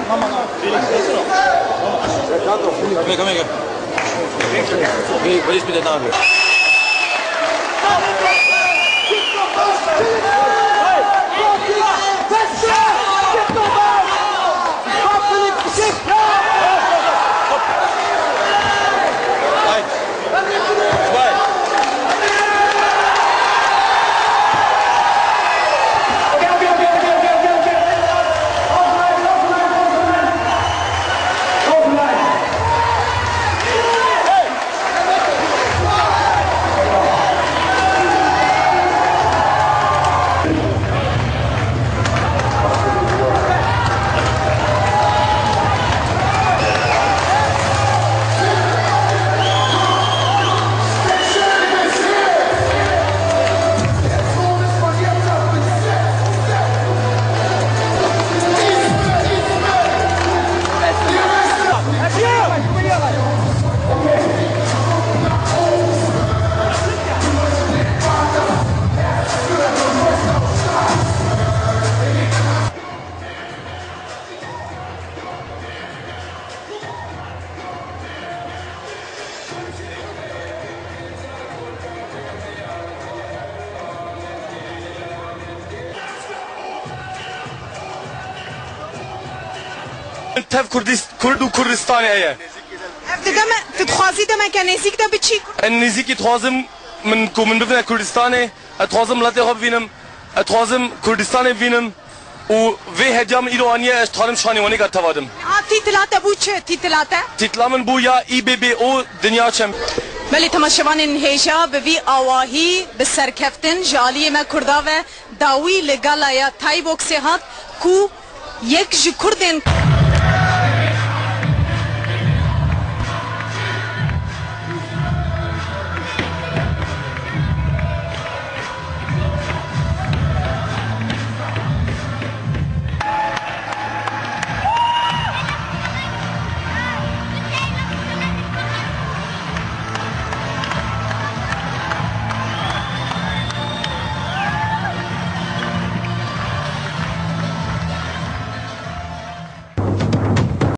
Kom hier, kom hier. Wat is met dit nou weer? Tev Kurd û Kurdistanê heye. Ev di deme tu dixwazî demeke nêzîk de biçî? Ez nêzîkî dixwazim min ku min bibine Kurdistanê, ez dixwazim miletê xwe bibînim, ez dixwazim Kurdistanê bibînim û vê hediya min îro aniye ez dixwarim şanê wanê ka teva dim. Niha tîtila te bû çi tîtila te? Tîtila min bû ya IBBO Dinya Çem. Belê temaşevanên hêja bi vî awahî bi serkeftin ji aliyê me Kurda ve dawî li galaya Thai Boxê hat ku yek ji Kurdên.